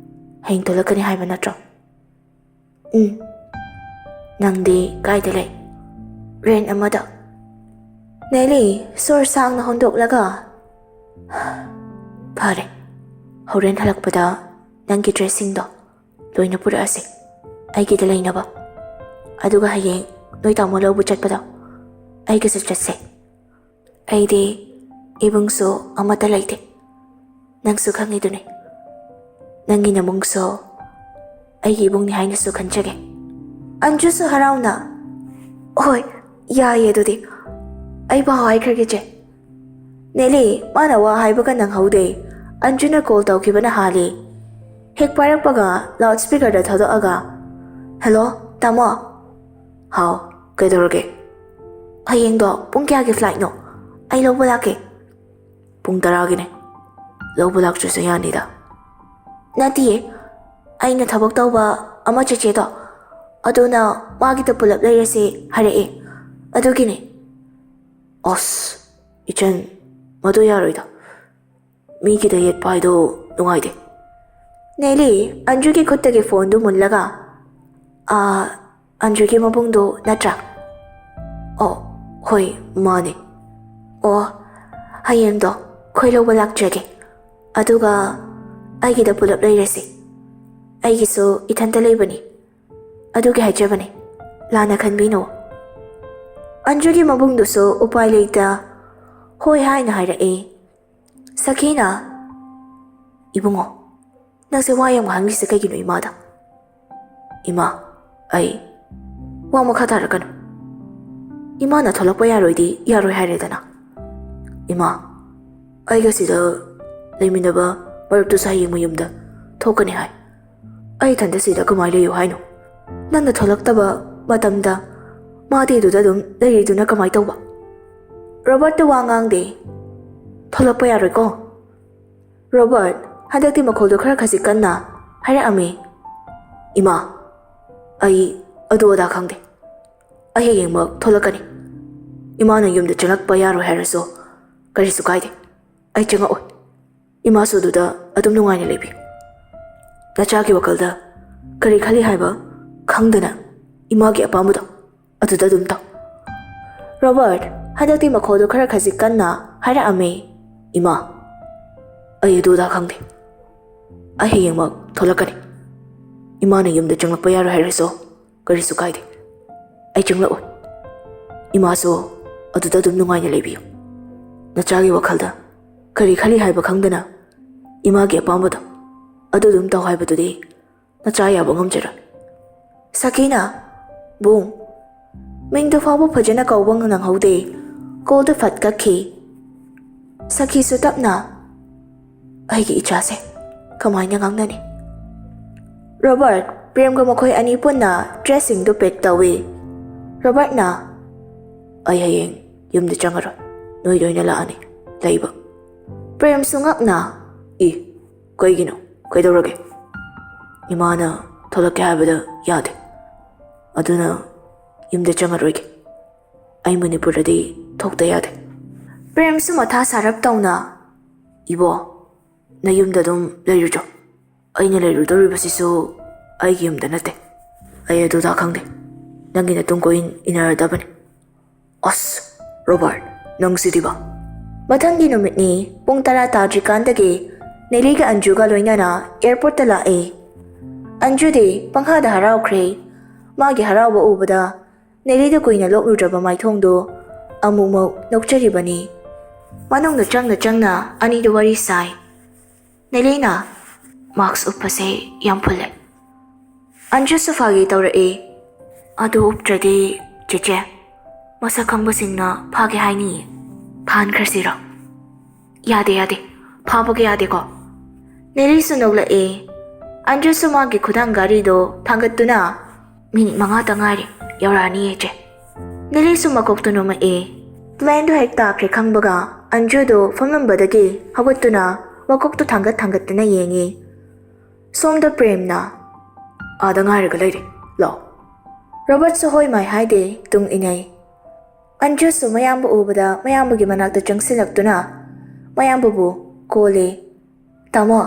ꯍꯌꯦꯡ ꯊꯣꯛꯂꯛꯀꯅꯤ ꯍꯥꯏꯕ ꯅꯠꯇ꯭ꯔꯣ?" "ꯎꯝ꯫" "ꯅꯪꯗꯤ ꯀꯥꯏꯗ ꯂꯩ?" "ꯔꯦꯟ ꯑꯃꯗ꯫" ꯅꯦꯂꯤ ꯁꯣꯔ ꯁꯥꯡꯅ ꯍꯣꯟꯗꯣꯛꯂꯒ, "ꯐꯔꯦ, ꯍꯣꯔꯦꯟ ꯍꯜꯂꯛꯄꯗ ꯅꯪꯒꯤ ꯗ꯭ꯔꯦꯁꯁꯤꯡꯗꯣ ꯂꯣꯏꯅ ꯄꯨꯔꯛꯑꯁꯦ, ꯑꯩꯒꯤꯗ ꯂꯩꯅꯕ꯫ ꯑꯗꯨꯒ ꯍꯌꯦꯡ ꯅꯣꯏ ꯇꯥꯃꯣ ꯂꯧꯕ ꯆꯠꯄꯗꯣ ꯑꯩꯒꯁꯨ ꯆꯠꯁꯦ꯫ ꯑꯩꯗꯤ ꯏꯕꯨꯡꯁꯨ ꯑꯃꯠꯇ ꯂꯩꯇꯦ꯫ ꯅꯪꯁꯨ ꯈꯪꯉꯤꯗꯨꯅꯤ꯫ ꯅꯪꯒꯤ ꯅꯕꯨꯡꯁꯨ ꯑꯩꯒꯤ ꯏꯕꯨꯡꯅꯤ ꯍꯥꯏꯅꯁꯨ ꯈꯟꯖꯒꯦ꯫" ꯑꯟꯖꯨꯁꯨ ꯍꯔꯥꯎꯅ, "ꯍꯣꯏ, ꯌꯥꯏꯌꯦ ꯑꯗꯨꯗꯤ꯫ ꯑꯩ ꯄꯥꯎ ꯍꯥꯏꯈ꯭ꯔꯒꯦ, ꯆꯦ꯫" ꯅꯦꯂꯤ, ꯃꯥꯅ ꯋꯥ ꯍꯥꯏꯕꯒ ꯅꯪꯍꯧꯗꯦ꯫ ꯑꯟꯖꯨꯅ ꯀꯣꯜ ꯇꯧꯈꯤꯕꯅ ꯍꯥꯜꯂꯤ꯫ ꯍꯦꯛ ꯄꯥꯏꯔꯛꯄꯒ ꯂꯥꯎꯠ ꯁ꯭ꯄꯤꯀꯔꯗ ꯊꯥꯗꯣꯛꯑꯒ, "ꯍꯦꯜꯂꯣ, ꯇꯥꯃꯣ꯫ "ꯍꯥꯎ, ꯀꯩꯗꯧꯔꯒꯦ? ꯍꯌꯦꯡꯗꯣ ꯄꯨꯡ ꯀꯌꯥꯒꯤ flightꯅꯣ? ꯑꯩ ꯂꯧꯕ ꯂꯥꯛꯀꯦ꯫" "ꯄꯨꯡ ꯇꯔꯥꯒꯤꯅꯦ꯫ ꯂꯧꯕ ꯂꯥꯛꯇ꯭ꯔꯁꯨ ꯌꯥꯅꯤꯗ꯫" "ꯅꯠꯇꯤꯌꯦ, ꯑꯩꯅ ꯊꯕꯛ ꯇꯧꯕ ꯑꯃ ꯆꯦꯆꯦꯗꯣ, ꯑꯗꯨꯅ ꯃꯥꯒꯤꯗ ꯄꯨꯂꯞ ꯂꯩꯔꯁꯦ ꯍꯥꯏꯔꯛꯑꯦ, ꯑꯗꯨꯒꯤꯅꯦ꯫" "ꯑꯁ, ꯏꯆꯟ, ꯃꯗꯨ ꯌꯥꯔꯣꯏꯗ꯫ ꯃꯤꯒꯤꯗ ꯌꯦꯠꯄ ꯍꯥꯏꯗꯣ ꯅꯨꯡꯉꯥꯏꯇꯦ꯫" ꯅꯦꯂꯤ ꯑꯟꯖꯨꯒꯤ ꯈꯨꯠꯇꯒꯤ phoneꯗꯨ ꯃꯨꯜꯂꯒ, "ꯑꯥ, ꯑꯟꯖꯨꯒꯤ ꯃꯕꯨꯡꯗꯣ ꯅꯠꯇ꯭ꯔꯥ?" "ꯑꯣ, ꯍꯣꯏ, ꯃꯥꯅꯦ꯫" "ꯑꯣ, ꯍꯌꯦꯡꯗꯣ ꯈꯣꯏ ꯂꯧꯕ ꯂꯥꯛꯆꯒꯦ, ꯑꯗꯨꯒ ꯑꯩꯒꯤꯗ ꯄꯨꯂꯞ ꯂꯩꯔꯁꯤ꯫ ꯑꯩꯒꯤꯁꯨ ꯏꯊꯟꯇ ꯂꯩꯕꯅꯤ, ꯑꯗꯨꯒꯤ ꯍꯥꯏꯖꯕꯅꯤ, ꯂꯥꯟꯅ ꯈꯟꯕꯤꯅꯨ꯫" ꯑꯟꯖꯨꯒꯤ ꯃꯕꯨꯡꯗꯨꯁꯨ ꯎꯄꯥꯏ ꯂꯩꯇ ꯍꯣꯏ ꯍꯥꯏꯅ ꯍꯥꯏꯔꯛꯏ꯫ ꯁꯈꯤꯅ, "ꯏꯕꯨꯡꯉꯣ, ꯅꯪꯁꯦ ꯋꯥ ꯌꯥꯝ ꯉꯥꯡꯂꯤꯁꯦ ꯀꯩꯒꯤꯅꯣ ꯏꯃꯥꯗ?" "ꯏꯃꯥ, ꯑꯩ ꯋꯥ ꯃꯈꯥ ꯇꯥꯔꯛꯀꯅꯨ꯫ ꯏꯃꯥꯅ ꯊꯣꯛꯂꯛꯄ ꯌꯥꯔꯣꯏꯗꯤ ꯌꯥꯔꯣꯏ ꯍꯥꯏꯔꯦꯗꯅ꯫ ꯏꯃꯥ, ꯑꯩꯒ ꯁꯤꯗ ꯂꯩꯃꯤꯟꯅꯕ ꯃꯔꯨꯞꯇꯨꯁꯨ ꯍꯌꯦꯡ ꯃꯌꯨꯝꯗ ꯊꯣꯛꯀꯅꯤ ꯍꯥꯏ꯫ ꯑꯩ ꯏꯊꯟꯇ ꯁꯤꯗ ꯀꯃꯥꯏꯅ ꯂꯩꯌꯨ ꯍꯥꯏꯅꯣ? ꯅꯪꯅ ꯊꯣꯛꯂꯛꯇꯕ ꯃꯇꯝꯗ ꯃꯥꯗꯤ ꯑꯗꯨꯗ ꯑꯗꯨꯝ ꯂꯩꯔꯤꯗꯨꯅ ꯀꯃꯥꯏꯅ ꯇꯧꯕ?" ꯔꯣꯕꯔꯠꯇ ꯋꯥ ꯉꯥꯡꯗꯦ꯫ "ꯊꯣꯛꯂꯛꯄ ꯌꯥꯔꯣꯏꯀꯣ?" ꯔꯣꯕꯔꯠ ꯍꯟꯗꯛꯇꯤ ꯃꯈꯣꯜꯗꯣ ꯈꯔ ꯈꯖꯤꯛ ꯀꯟꯅ ꯍꯥꯏꯔꯛꯑꯝꯃꯤ꯫ "ꯏꯃꯥ, ꯑꯩ ꯑꯗꯨ ꯑꯗꯥ ꯈꯪꯗꯦ꯫ ꯑꯩ ꯍꯌꯦꯡꯃꯛ ꯊꯣꯛꯂꯛꯀꯅꯤ꯫ ꯏꯃꯥꯅ ꯌꯨꯝꯗ ꯆꯪꯂꯛꯄ ꯌꯥꯔꯣꯏ ꯍꯥꯏꯔꯁꯨ ꯀꯔꯤꯁꯨ ꯀꯥꯏꯗꯦ꯫ ꯑꯩ ꯆꯪꯉꯛꯑꯣꯏ꯫ ꯏꯃꯥꯁꯨ ꯑꯗꯨꯗ ꯑꯗꯨꯝ ꯅꯨꯡꯉꯥꯏꯅ ꯂꯩꯕꯤꯌꯨ꯫ ꯅꯆꯥꯒꯤ ꯋꯥꯈꯜꯗ ꯀꯔꯤ ꯈꯜꯂꯤ ꯍꯥꯏꯕ ꯈꯪꯗꯅ ꯏꯃꯥꯒꯤ ꯑꯄꯥꯝꯕꯗꯣ ꯑꯗꯨꯗ ꯑꯗꯨꯝ ꯇꯧ꯫" ꯔꯣꯕꯔꯠ ꯍꯟꯗꯛꯇꯤ ꯃꯈꯣꯜꯗꯣ ꯈꯔ ꯈꯖꯤꯛ ꯀꯟꯅ ꯍꯥꯏꯔꯛꯑꯝꯃꯤ꯫ "ꯏꯃꯥ, ꯑꯩ ꯑꯗꯨ ꯑꯗꯥ ꯈꯪꯗꯦ꯫ ꯑꯩ ꯍꯌꯦꯡꯃꯛ ꯊꯣꯛꯂꯛꯀꯅꯤ꯫ ꯏꯃꯥꯅ ꯌꯨꯝꯗ ꯆꯪꯂꯛꯄ ꯌꯥꯔꯣꯏ ꯍꯥꯏꯔꯁꯨ ꯀꯔꯤꯁꯨ ꯀꯥꯏꯗꯦ꯫ ꯑꯩ ꯆꯪꯂꯛꯑꯣꯏ꯫ ꯏꯃꯥꯁꯨ ꯑꯗꯨꯗ ꯑꯗꯨꯝ ꯅꯨꯡꯉꯥꯏꯅ ꯂꯩꯕꯤꯌꯨ꯫ ꯅꯆꯥꯒꯤ ꯋꯥꯈꯜꯗ ꯀꯔꯤ ꯈꯜꯂꯤ ꯍꯥꯏꯕ ꯈꯪꯗꯅ ꯏꯃꯥꯒꯤ ꯑꯄꯥꯝꯕꯗꯣ ꯑꯗꯨ ꯑꯗꯨꯝ ꯇꯧ ꯍꯥꯏꯕꯗꯨꯗꯤ ꯅꯆꯥ ꯌꯥꯕ ꯉꯝꯖꯔꯣꯏ꯫" ꯁꯈꯤꯅ, "ꯕꯨꯡ꯫" ꯃꯤꯡꯗꯨ ꯐꯥꯎꯕ ꯐꯖꯅ ꯀꯧꯕ ꯅꯪꯍꯧꯗꯦ꯫ ꯀꯣꯜꯗꯨ ꯐꯠ ꯀꯛꯈꯤ꯫ ꯁꯈꯤꯁꯨ ꯇꯞꯅ, "ꯑꯩꯒꯤ ꯏꯆꯥꯁꯦ ꯀꯃꯥꯏꯅ ꯉꯥꯡꯅꯅꯤ?" ꯔꯣꯕꯔꯠ, ꯄ꯭ꯔꯦꯝꯒ ꯃꯈꯣꯏ ꯑꯅꯤ ꯄꯨꯟꯅ dressꯁꯤꯡꯗꯨ pack ꯇꯧꯏ꯫ ꯔꯣꯕꯔꯠꯅ, "ꯑꯩ ꯍꯌꯦꯡ ꯌꯨꯝꯗ ꯆꯪꯉꯔꯣꯏ, ꯅꯣꯏꯗ ꯑꯣꯏꯅ ꯂꯥꯛꯑꯅꯤ ꯂꯩꯕ꯫" ꯄ꯭ꯔꯦꯝꯁꯨ ꯉꯛꯅ, "ꯏ, ꯀꯩꯒꯤꯅꯣ? ꯀꯩꯗꯧꯔꯒꯦ?" "ꯏꯃꯥꯅ ꯊꯣꯛꯂꯛꯀꯦ ꯍꯥꯏꯕꯗ ꯌꯥꯗꯦ, ꯑꯗꯨꯅ ꯌꯨꯝꯗ ꯆꯪꯉꯔꯣꯏꯒꯦ꯫ ꯑꯩ ꯃꯅꯤꯄꯨꯔꯗꯗꯤ ꯊꯣꯛꯇ ꯌꯥꯗꯦ꯫" ꯄ꯭ꯔꯦꯝꯁꯨ ꯃꯊꯥ ꯁꯥꯔꯞ ꯇꯧꯅ, "ꯏꯕꯣ, ꯅꯌꯨꯝꯗ ꯑꯗꯨꯝ ꯂꯩꯔꯨꯆꯣ꯫ ꯑꯩꯅ ꯂꯩꯔꯨꯗꯧꯔꯤꯕꯁꯤꯁꯨ ꯑꯩꯒꯤ ꯌꯨꯝꯗ ꯅꯠꯇꯦ꯫ ꯑꯩ ꯑꯗꯨꯗ ꯈꯪꯗꯦ꯫ ꯅꯪꯒꯤ ꯅꯇꯨꯡ ꯀꯣꯏꯟ ꯏꯟꯅꯔꯗꯕꯅꯤ꯫" "ꯑꯁ, ꯔꯣꯕꯥꯔꯠ, ꯅꯪꯁꯤꯗꯤꯕ!" ꯃꯊꯪꯒꯤ ꯅꯨꯃꯤꯠꯅꯤ꯫ ꯄꯨꯡ ꯇꯔꯥ ꯇꯥꯗ꯭ꯔꯤꯀꯥꯟꯗꯒꯤ ꯅꯦꯂꯤꯒ ꯑꯟꯖꯨꯒ ꯂꯣꯏꯅꯅ ꯑꯦꯌꯔꯄꯣꯔꯠꯇ ꯂꯥꯛꯏ꯫ ꯑꯟꯖꯨꯗꯤ ꯄꯪꯍꯥꯗ ꯍꯔꯥꯎꯈ꯭ꯔꯦ꯫ ꯃꯥꯒꯤ ꯍꯔꯥꯎꯕ ꯎꯕꯗ ꯅꯦꯂꯤꯗ ꯀꯨꯏꯅ ꯂꯣꯛꯂꯨꯗ꯭ꯔꯕ ꯃꯥꯏꯊꯣꯡꯗꯨ ꯑꯃꯨꯛꯃꯨꯛ ꯅꯣꯛꯆꯔꯤꯕꯅꯤ꯫ ꯃꯅꯨꯡꯗ ꯆꯪꯅ ꯆꯪꯅ ꯑꯅꯤꯗꯨ ꯋꯥꯔꯤ ꯁꯥꯏ꯫ ꯅꯦꯂꯤꯅ, "ꯃꯥꯛꯁ ꯎꯞꯄꯁꯦ ꯌꯥꯝ ꯐꯨꯜꯂꯦ꯫" ꯑꯟꯖꯨꯁꯨ ꯐꯥꯒꯤ ꯇꯧꯔꯛꯏ, "ꯑꯗꯨ ꯎꯞꯇ꯭ꯔꯗꯤ, ꯆꯦꯆꯦ, ꯃꯁꯛ ꯈꯪꯕꯁꯤꯡꯅ ꯐꯥꯒꯦ ꯍꯥꯏꯅꯤꯌꯦ꯫ ꯐꯥꯍꯟꯈ꯭ꯔꯁꯤꯔꯣ?" "ꯌꯥꯗꯦ, ꯌꯥꯗꯦ, ꯐꯥꯕꯒ ꯌꯥꯗꯦꯀꯣ꯫" ꯅꯦꯂꯤꯁꯨ ꯅꯣꯛꯂꯛꯏ꯫ ꯑꯟꯖꯨꯁꯨ ꯃꯥꯒꯤ ꯈꯨꯗꯥꯡ ꯘꯥꯔꯤꯗꯣ ꯊꯥꯡꯒꯠꯇꯨꯅ, "ꯃꯤꯅꯤꯠ ꯃꯉꯥꯇ ꯉꯥꯏꯔꯦ, ꯌꯧꯔꯛꯑꯅꯤꯌꯦ, ꯆꯦ꯫" ꯅꯦꯂꯤꯁꯨ ꯃꯀꯣꯛꯇꯨ ꯅꯣꯝꯃꯛꯏ꯫ ꯄ꯭ꯂꯦꯟꯗꯨ ꯍꯦꯛ ꯇꯥꯈ꯭ꯔꯦ ꯈꯪꯕꯒ ꯑꯟꯖꯨꯗꯨ ꯐꯝꯂꯝꯕꯗꯒꯤ ꯍꯧꯒꯠꯇꯨꯅ ꯃꯀꯣꯛꯇꯨ ꯊꯥꯡꯒꯠ ꯊꯥꯡꯒꯠꯇꯨꯅ ꯌꯦꯡꯉꯤ꯫ ꯁꯣꯝꯗ ꯄ꯭ꯔꯦꯝꯅ, "ꯑꯥꯗ ꯉꯥꯏꯔꯒ ꯂꯩꯔꯦ, ꯂꯥꯛꯑꯣ꯫" ꯔꯣꯕꯔꯠꯁꯨ ꯍꯣꯏ ꯃꯥꯏ ꯍꯥꯏꯗꯦ, ꯇꯨꯡ ꯏꯟꯅꯩ꯫ ꯑꯟꯖꯨꯁꯨ ꯃꯌꯥꯝꯕ ꯎꯕꯗ ꯃꯌꯥꯝꯕꯒꯤ ꯃꯅꯥꯛꯇ ꯆꯪꯁꯤꯜꯂꯛꯇꯨꯅ ꯃꯌꯥꯝꯕꯕꯨ ꯀꯣꯜꯂꯤ꯫ "ꯇꯥꯃꯣ,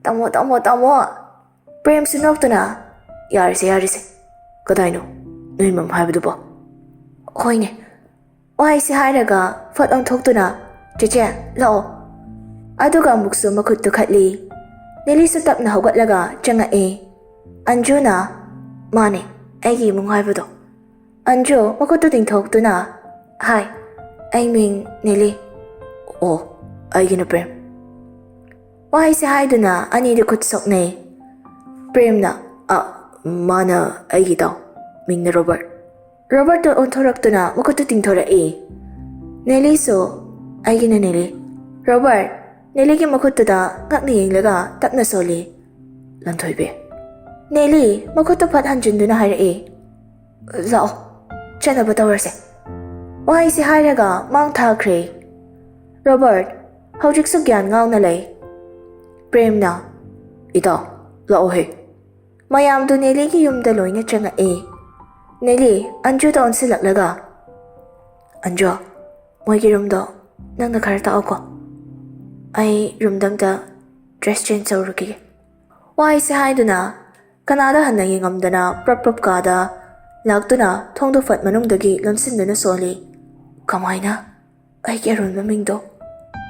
ꯇꯥꯃꯣ, ꯇꯥꯃꯣ, ꯇꯥꯃꯣ!" ꯄ꯭ꯔꯦꯝꯁꯨ ꯅꯣꯛꯇꯨꯅ, "ꯌꯥꯔꯦꯁꯦ, ꯌꯥꯔꯦꯁꯦ꯫ ꯀꯗꯥꯏꯅꯣ ꯅꯣꯏ ꯃꯝ ꯍꯥꯏꯕꯗꯨꯕꯣ?" "ꯍꯣꯏꯅꯦ꯫" ꯋꯥꯍꯩꯁꯤ ꯍꯥꯏꯔꯒ ꯐꯠ ꯑꯣꯟꯊꯣꯛꯇꯨꯅ, "ꯆꯦꯆꯦ, ꯂꯥꯛꯑꯣ꯫" ꯑꯗꯨꯒ ꯑꯃꯨꯛꯁꯨ ꯃꯈꯨꯠꯇꯨ ꯈꯠꯂꯤ꯫ ꯅꯦꯂꯤꯁꯨ ꯇꯞꯅ ꯍꯧꯒꯠꯂꯒ ꯆꯪꯉꯛꯏ꯫ ꯑꯟꯖꯨꯅ, "ꯃꯥꯅꯦ, ꯑꯩꯒꯤ ꯏꯃꯨꯡ ꯍꯥꯏꯕꯗꯣ꯫" ꯑꯟꯖꯨ ꯃꯈꯨꯠꯇꯨ ꯇꯤꯡꯊꯣꯛꯇꯨꯅ, "ꯍꯥꯏ, ꯑꯩ ꯃꯤꯡ ꯅꯦꯂꯤ꯫" "ꯑꯣ, ꯑꯩꯒꯤꯅ ꯄ꯭ꯔꯦꯝ꯫" ꯋꯥꯍꯩꯁꯦ ꯍꯥꯏꯗꯨꯅ ꯑꯅꯤꯗꯨ ꯈꯨꯠ ꯁꯣꯛꯅꯩ꯫ ꯄ꯭ꯔꯦꯝꯅ, "ꯑ, ꯃꯥꯅ ꯑꯩꯒꯤ ꯏꯇꯥꯎ, ꯃꯤꯡꯅ ꯔꯣꯕꯔꯠ꯫" ꯔꯣꯕꯔꯠꯇꯨ ꯑꯣꯟꯊꯣꯔꯛꯇꯨꯅ ꯃꯈꯨꯠꯇꯨ ꯇꯤꯡꯊꯣꯔꯛꯏ꯫ ꯅꯦꯂꯤꯁꯨ, "ꯑꯩꯒꯤꯅ ꯅꯦꯂꯤ꯫" ꯔꯣꯕꯔꯠ ꯅꯦꯂꯤꯒꯤ ꯃꯈꯨꯠꯇꯨꯗ ꯉꯛꯅ ꯌꯦꯡꯂꯒ ꯇꯞꯅ ꯁꯣꯜꯂꯤ꯫ "ꯂꯟꯊꯣꯏꯕꯤ꯫" ꯅꯦꯂꯤ ꯃꯈꯨꯠꯇꯨ ꯐꯠ ꯍꯟꯖꯤꯟꯗꯨꯅ ꯍꯥꯏꯔꯛꯏ꯫ ꯂꯥꯛꯑꯣ, ꯆꯠꯅꯕ ꯇꯧꯔꯁꯦ꯫ ꯋꯥꯍꯩꯁꯦ ꯍꯥꯏꯔꯒ ꯃꯥꯡ ꯊꯥꯈ꯭ꯔꯦ꯫ ꯔꯣꯕꯔꯠ ꯍꯧꯖꯤꯛꯁꯨ ꯒ꯭ꯌꯥꯟ ꯉꯥꯎꯅ ꯂꯩ꯫ ꯄ꯭ꯔꯦꯝꯅ, "ꯏꯇꯥꯎ, ꯂꯥꯛꯑꯣꯍꯦ꯫" ꯃꯌꯥꯝꯗꯨ ꯅꯦꯂꯤꯒꯤ ꯌꯨꯝꯗ ꯂꯣꯏꯅ ꯆꯪꯉꯛꯑꯦ꯫ ꯅꯦꯂꯤ ꯑꯟꯖꯨꯗ ꯑꯣꯟꯁꯤꯜꯂꯛꯂꯒ, "ꯑꯟꯖꯨ, ꯃꯣꯏꯒꯤ ꯔꯨꯝꯗꯣ ꯅꯪꯅ ꯈꯔ ꯇꯥꯛꯑꯣꯀꯣ꯫ ꯑꯩ ꯔꯨꯝꯗ ꯑꯝꯇ ꯗ꯭ꯔꯦꯁ ꯆꯦꯟꯖ ꯇꯧꯔꯨꯈꯤꯒꯦ꯫" ꯋꯥꯍꯩꯁꯦ ꯍꯥꯏꯗꯨꯅ ꯀꯅꯥꯗ ꯍꯟꯅ ꯌꯦꯡꯉꯝꯗꯅ ꯄ꯭ꯔꯞ ꯄ꯭ꯔꯞ ꯀꯥꯗ ꯂꯥꯛꯇꯨꯅ ꯊꯣꯡꯗꯣ ꯐꯠ ꯃꯅꯨꯡꯗꯒꯤ ꯂꯣꯟꯁꯤꯟꯗꯨꯅ ꯁꯣꯜꯂꯤ꯫ "ꯀꯃꯥꯏꯅ ꯑꯩꯒꯤ ꯑꯔꯣꯟꯕ ꯃꯤꯡꯗꯣ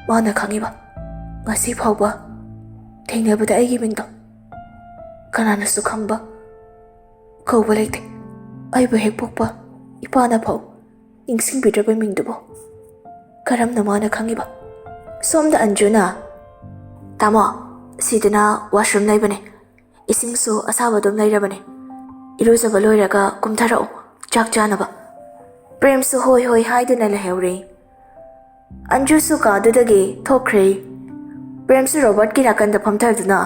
ꯃꯥꯅ ꯈꯪꯉꯤꯕ? ꯉꯁꯤ ꯐꯥꯎꯕ ꯊꯦꯡꯅꯕꯗ ꯑꯩꯒꯤ ꯃꯤꯡꯗꯣ ꯀꯅꯥꯅꯁꯨ ꯈꯪꯕ ꯀꯧꯕ ꯂꯩꯇꯦ꯫ ꯑꯩꯕꯨ ꯍꯦꯛ ꯄꯣꯛꯄ ꯏꯄꯥꯅ ꯐꯥꯎ ꯅꯤꯡꯁꯤꯡꯕꯤꯗ꯭ꯔꯕ ꯃꯤꯡꯗꯨꯕꯨ ꯀꯔꯝꯅ ꯃꯥꯅ ꯈꯪꯉꯤꯕ?" ꯁꯣꯝꯗ ꯑꯟꯖꯨꯅ, "ꯇꯥꯃꯣ, ꯁꯤꯗꯅ ꯋꯥꯁꯔꯨꯝ ꯂꯩꯕꯅꯦ꯫ ꯏꯁꯤꯡꯁꯨ ꯑꯁꯥꯕ ꯑꯗꯨꯝ ꯂꯩꯔꯕꯅꯦ꯫ ꯏꯔꯨꯖꯕ ꯂꯣꯏꯔꯒ ꯀꯨꯝꯊꯔꯛꯎ, ꯆꯥꯛ ꯆꯥꯅꯕ꯫" ꯄ꯭ꯔꯦꯝꯁꯨ ꯍꯣꯏ ꯍꯣꯏ ꯍꯥꯏꯗꯨꯅ ꯂꯩꯍꯧꯔꯦ꯫ ꯑꯟꯖꯨꯁꯨ ꯀꯥꯗꯨꯗꯒꯤ ꯊꯣꯛꯈ꯭ꯔꯦ꯫ ꯄ꯭ꯔꯦꯝꯁꯨ ꯔꯣꯕꯔꯠꯀꯤ ꯅꯥꯀꯟꯗ ꯐꯝꯊꯗꯨꯅ,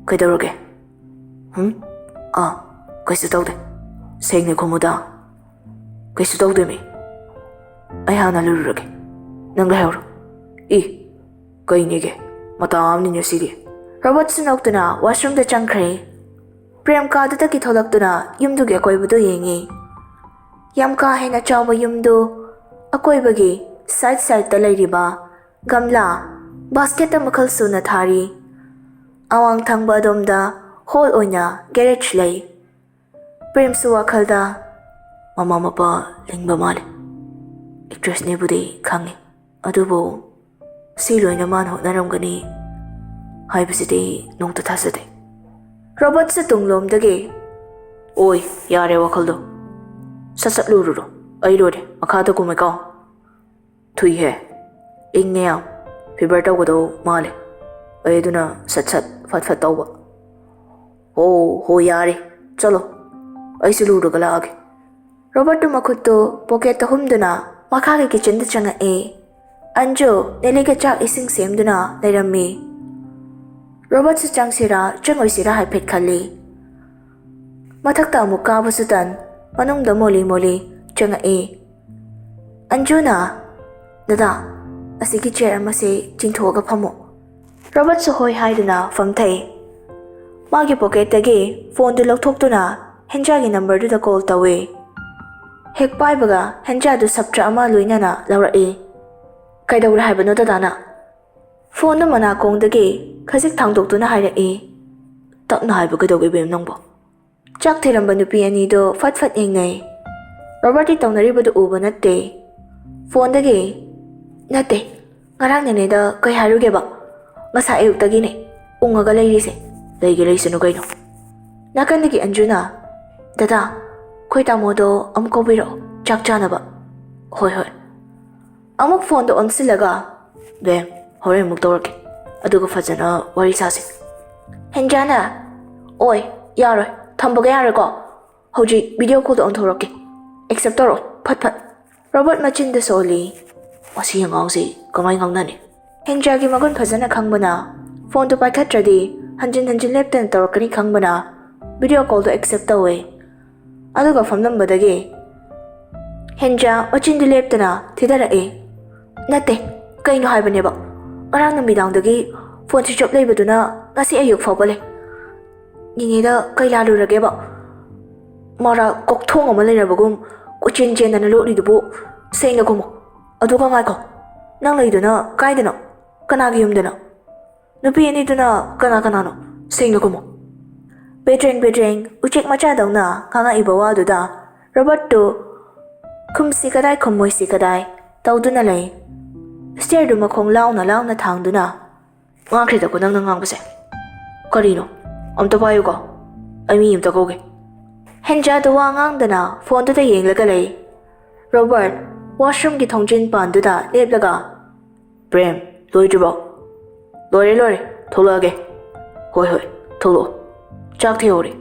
"ꯀꯩꯗꯧꯔꯒꯦ? ꯍꯨꯝ? ꯑꯥ, ꯀꯩꯁꯨ ꯇꯧꯗꯦ꯫ ꯁꯦꯡꯅ ꯈꯨꯝꯃꯨꯗ꯫" "ꯀꯩꯁꯨ ꯇꯧꯗꯦꯃꯤ꯫ ꯑꯩ ꯍꯥꯟꯅ ꯂꯨꯔꯨꯔꯒꯦ꯫ ꯅꯪ ꯂꯩꯍꯧꯔꯣ꯫" "ꯏ, ꯀꯩꯅꯦꯒꯦ? ꯃꯇꯥ ꯑꯃꯅꯤꯅꯦ ꯁꯤꯗꯤ꯫" ꯔꯣꯕꯣꯠꯁꯨ ꯅꯣꯛꯇꯨꯅ ꯋꯥꯁꯔꯨꯝꯗ ꯆꯪꯈ꯭ꯔꯦ꯫ ꯄ꯭ꯔꯦꯝ ꯀꯥꯗꯨꯗꯒꯤ ꯊꯣꯛꯂꯛꯇꯨꯅ ꯌꯨꯝꯗꯨꯒꯤ ꯑꯀꯣꯏꯕꯗꯨ ꯌꯦꯡꯉꯤ꯫ ꯌꯥꯝ ꯀꯥ ꯍꯦꯟꯅ ꯆꯥꯎꯕ ꯌꯨꯝꯗꯨ ꯑꯀꯣꯏꯕꯒꯤ ꯁꯥꯏꯠ ꯁꯥꯏꯠꯇ ꯂꯩꯔꯤꯕ ꯒꯝꯂꯥ, ꯕꯥꯁꯀꯦꯠꯇ ꯃꯈꯜ ꯁꯨꯅ ꯊꯥꯔꯤ꯫ ꯑꯋꯥꯡ ꯊꯪꯕ ꯑꯗꯣꯝꯗ ꯍꯣꯜ ꯑꯣꯏꯅ ꯒꯦꯔꯦꯖ ꯂꯩ꯫ ꯄ꯭ꯔꯦꯝꯁꯨ ꯋꯥꯈꯜꯗ, "ꯃꯃꯥ ꯃꯄꯥ ꯂꯤꯡꯕ ꯃꯥꯜꯂꯤ꯫ ꯑꯦꯛꯇ꯭ꯔꯦꯁꯅꯦꯕꯨꯗꯤ ꯈꯪꯉꯤ, ꯑꯗꯨꯕꯨ ꯁꯤ ꯂꯣꯏꯅ ꯃꯥꯅ ꯍꯣꯠꯅꯔꯝꯒꯅꯤ ꯍꯥꯏꯕꯁꯤꯗꯤ ꯅꯣꯡꯇ ꯊꯥꯖꯗꯦ꯫" ꯔꯣꯕꯣꯠꯁꯨ ꯇꯨꯡꯂꯣꯝꯗꯒꯤ, "ꯑꯣꯏ, ꯌꯥꯔꯦ ꯋꯥꯈꯜꯗꯣ꯫ ꯁꯠ ꯁꯠ ꯂꯨꯔꯨꯔꯣ꯫ ꯑꯩ ꯂꯣꯏꯔꯦ, ꯃꯈꯥꯗ ꯀꯨꯝꯃꯦꯀꯣ꯫" "ꯊꯨꯏꯍꯦ, ꯏꯪꯉꯦ ꯌꯥꯝ꯫ ꯐꯤꯚꯔ ꯇꯧꯒꯗꯧ ꯃꯥꯜꯂꯦ꯫ ꯑꯩ ꯑꯗꯨꯅ ꯁꯠ ꯁꯠ ꯐꯠ ꯐꯠ ꯇꯧꯕ꯫" "ꯍꯣ, ꯍꯣ, ꯌꯥꯔꯦ꯫ ꯆꯠꯂꯣ, ꯑꯩꯁꯨ ꯂꯨꯔꯒ ꯂꯥꯛꯑꯒꯦ꯫" ꯔꯣꯕꯣꯠꯇꯨ ꯃꯈꯨꯠꯇꯨ ꯄꯣꯀꯦꯠꯇ ꯍꯨꯝꯗꯨꯅ ꯃꯈꯥꯒꯤ ꯀꯤꯆꯟꯗ ꯆꯪꯉꯛꯑꯦ꯫ ꯑꯟꯖꯨ ꯅꯦꯂꯤꯒ ꯆꯥꯛ ꯏꯁꯤꯡ ꯁꯦꯝꯗꯨꯅ ꯂꯩꯔꯝꯃꯤ꯫ ꯔꯣꯕꯣꯠꯁꯨ ꯆꯪꯁꯤꯔꯥ ꯆꯪꯉꯣꯏꯁꯤꯔꯥ ꯍꯥꯏꯐꯦꯠ ꯈꯜꯂꯤ꯫ ꯃꯊꯛꯇ ꯑꯃꯨꯛ ꯀꯥꯕꯁꯨ ꯇꯟ, ꯃꯅꯨꯡꯗ ꯃꯣꯂꯤ ꯃꯣꯂꯤ ꯆꯪꯉꯛꯏ꯫ ꯑꯟꯖꯨꯅ, "ꯗꯗꯥ, ꯑꯁꯤꯒꯤ ꯆꯤꯌꯔ ꯑꯃꯁꯦ ꯆꯤꯡꯊꯣꯛꯑꯒ ꯐꯝꯃꯣ꯫" ꯔꯣꯕꯔꯠꯁꯨ ꯍꯣꯏ ꯍꯥꯏꯗꯨꯅ ꯐꯝꯊꯩ꯫ ꯃꯥꯒꯤ ꯄꯣꯀꯦꯠꯇꯒꯤ ꯐꯣꯟꯗꯨ ꯂꯧꯊꯣꯛꯇꯨꯅ ꯍꯦꯟꯖꯥꯒꯤ ꯅꯝꯕꯔꯗꯨꯗ ꯀꯣꯜ ꯇꯧꯏ꯫ ꯍꯦꯛ ꯄꯥꯏꯕꯒ ꯍꯦꯟꯖꯥꯗꯨ ꯁꯞꯇ꯭ꯔ ꯑꯃ ꯂꯣꯏꯅꯅ ꯂꯧꯔꯛꯏ꯫ "ꯀꯩꯗꯧꯔꯦ ꯍꯥꯏꯕꯅꯣ ꯗꯗꯥꯅ?" ꯐꯣꯟꯗꯨ ꯃꯅꯥꯀꯣꯡꯗꯒꯤ ꯈꯖꯤꯛ ꯊꯥꯡꯗꯣꯛꯇꯨꯅ ꯍꯥꯏꯔꯛꯏ꯫ "ꯇꯞꯅ ꯍꯥꯏꯕ ꯀꯩꯗꯧꯒꯦ ꯏꯕꯦꯝ ꯅꯪꯕꯣ?" ꯆꯥꯛ ꯊꯤꯔꯝꯕ ꯅꯨꯄꯤ ꯑꯅꯤꯗꯣ ꯐꯠ ꯐꯠ ꯌꯦꯡꯅꯩ꯫ ꯔꯣꯕꯔꯠꯇꯤ ꯇꯧꯅꯔꯤꯕꯗꯨ ꯎꯕ ꯅꯠꯇꯦ꯫ ꯐꯣꯟꯗꯒꯤ, "ꯅꯠꯇꯦ, ꯉꯔꯥꯡ ꯅꯦꯅꯦꯗ ꯀꯩ ꯍꯥꯏꯔꯨꯒꯦꯕ? ꯉꯁꯥꯏ ꯑꯌꯨꯛꯇꯒꯤꯅꯦ ꯎꯪꯉꯒ ꯂꯩꯔꯤꯁꯦ꯫" "ꯂꯩꯒꯦ ꯂꯩꯁꯅꯨ ꯀꯩꯅꯣ꯫" ꯅꯥꯀꯟꯗꯒꯤ ꯑꯟꯖꯨꯅ, "ꯗꯗꯥ, ꯑꯩꯈꯣꯏ ꯇꯥꯃꯣꯗꯣ ꯑꯃꯨꯛ ꯀꯧꯕꯤꯔꯛꯑꯣ, ꯆꯥꯛ ꯆꯥꯅꯕ꯫" "ꯍꯣꯏ, ꯍꯣꯏ꯫" ꯑꯃꯨꯛ ꯐꯣꯟꯗꯣ ꯑꯣꯟꯁꯤꯜꯂꯒ, "ꯕꯦꯝ, ꯍꯣꯔꯦꯟ ꯑꯃꯨꯛ ꯇꯧꯔꯛꯀꯦ, ꯑꯗꯨꯒ ꯐꯖꯅ ꯋꯥꯔꯤ ꯁꯥꯁꯦ꯫" ꯍꯦꯟꯖꯥꯅ, "ꯑꯣꯏ, ꯌꯥꯔꯣꯏ, ꯊꯝꯕꯒ ꯌꯥꯔꯣꯏꯀꯣ꯫ ꯍꯧꯖꯤꯛ ꯚꯤꯗꯤꯑꯣ ꯀꯣꯜꯗ ꯑꯣꯟꯊꯣꯔꯛꯀꯦ, ꯑꯦꯛꯁꯦꯞ ꯇꯧꯔꯛꯑꯣ, ꯐꯠ ꯐꯠ꯫" ꯔꯣꯕꯔꯠ ꯃꯆꯤꯟꯗ ꯁꯣꯜꯂꯤ꯫ "ꯃꯁꯤ ꯑꯉꯥꯡꯁꯤ ꯀꯃꯥꯏ ꯉꯥꯡꯅꯅꯤ?" ꯍꯦꯟꯖꯥꯒꯤ ꯃꯒꯨꯟ ꯐꯖꯅ ꯈꯪꯕꯅ, ꯐꯣꯟꯗꯨ ꯄꯥꯏꯈꯠꯇ꯭ꯔꯗꯤ ꯍꯟꯖꯤꯟ ꯍꯟꯖꯤꯟ ꯂꯦꯞꯇꯅ ꯇꯧꯔꯛꯀꯅꯤ ꯈꯪꯕꯅ, ꯚꯤꯗꯤꯑꯣ ꯀꯣꯜꯗꯨ ꯑꯦꯛꯁꯦꯞ ꯇꯧꯋꯦ꯫ ꯑꯗꯨꯒ ꯐꯝꯂꯝꯕꯗꯒꯤ ꯍꯦꯟꯖꯥ ꯃꯆꯤꯟꯗꯨ ꯂꯦꯞꯇꯅ ꯊꯤꯗꯔꯛꯑꯦ꯫ "ꯅꯠꯇꯦ, ꯀꯩꯅꯣ ꯍꯥꯏꯕꯅꯦꯕ? ꯉꯔꯥꯡ ꯅꯨꯃꯤꯗꯥꯡꯗꯒꯤ ꯐꯣꯟ ꯁ꯭ꯋꯤꯆ ꯑꯣꯐ ꯂꯩꯕꯗꯨꯅ ꯉꯁꯤ ꯑꯌꯨꯛ ꯐꯥꯎꯕ ꯂꯩ꯫ ꯅꯦꯅꯦꯗ ꯀꯩ ꯂꯥꯜꯂꯨꯔꯒꯦꯕ? ꯃꯔꯥ ꯀꯣꯛꯊꯣꯡ ꯑꯃ ꯂꯩꯔꯕꯒꯨꯝ ꯀꯣꯏꯆꯦꯟ ꯆꯦꯟꯗꯅ ꯂꯣꯠꯂꯤꯗꯨꯕꯨ꯫ ꯁꯦꯡꯅ ꯈꯨꯝꯃꯣ꯫ ꯑꯗꯨꯒ ꯉꯥꯏꯈꯣ, ꯅꯪ ꯂꯩꯗꯨꯅ ꯀꯥꯏꯗꯅꯣ? ꯀꯅꯥꯒꯤ ꯌꯨꯝꯗꯅꯣ? ꯅꯨꯄꯤ ꯑꯅꯤꯗꯨꯅ ꯀꯅꯥ ꯀꯅꯥꯅꯣ? ꯁꯦꯡꯅ ꯈꯨꯝꯃꯣ꯫" ꯄꯦꯗ꯭ꯔꯦꯡ ꯄꯦꯗ꯭ꯔꯦꯡ ꯎꯆꯦꯛ ꯃꯆꯥꯗꯧꯅ ꯉꯥꯡꯉꯛꯏꯕ ꯋꯥꯗꯨꯗ ꯔꯣꯕꯔꯠꯇꯨ ꯈꯨꯝꯁꯤ ꯀꯗꯥꯏ ꯈꯨꯝꯃꯣꯏꯁꯤ ꯀꯗꯥꯏ ꯇꯧꯗꯨꯅ ꯂꯩ꯫ ꯁ꯭ꯇꯤꯌꯔꯗꯨ ꯃꯈꯣꯡ ꯂꯥꯎꯅ ꯂꯥꯎꯅ ꯊꯥꯡꯗꯨꯅ, "ꯉꯥꯡꯈ꯭ꯔꯦꯗꯀꯣ ꯅꯪꯅ ꯉꯥꯡꯕꯁꯦ꯫ ꯀꯔꯤꯅꯣ? ꯑꯝꯇ ꯄꯥꯏꯌꯨꯀꯣ, ꯑꯩ ꯃꯤ ꯑꯝꯇ ꯀꯧꯒꯦ꯫" ꯍꯦꯟꯖꯥꯗꯨ ꯋꯥ ꯉꯥꯡꯗꯅ ꯐꯣꯟꯗꯨꯗ ꯌꯦꯡꯂꯒ ꯂꯩ꯫ ꯔꯣꯕꯔꯠ ꯋꯥꯁꯔꯨꯝꯒꯤ ꯊꯣꯡꯖꯤꯟ ꯄꯥꯟꯗꯨꯗ ꯂꯦꯞꯂꯒ, "ꯄ꯭ꯔꯦꯝ, ꯂꯣꯏꯗ꯭ꯔꯤꯕꯣ?" "ꯂꯣꯏꯔꯦ, ꯂꯣꯏꯔꯦ, ꯊꯣꯛꯂꯛꯑꯒꯦ꯫" "ꯍꯣꯏ, ꯍꯣꯏ, ꯊꯣꯛꯂꯛꯑꯣ, ꯆꯥꯛ ꯊꯤꯍꯧꯔꯦ꯫"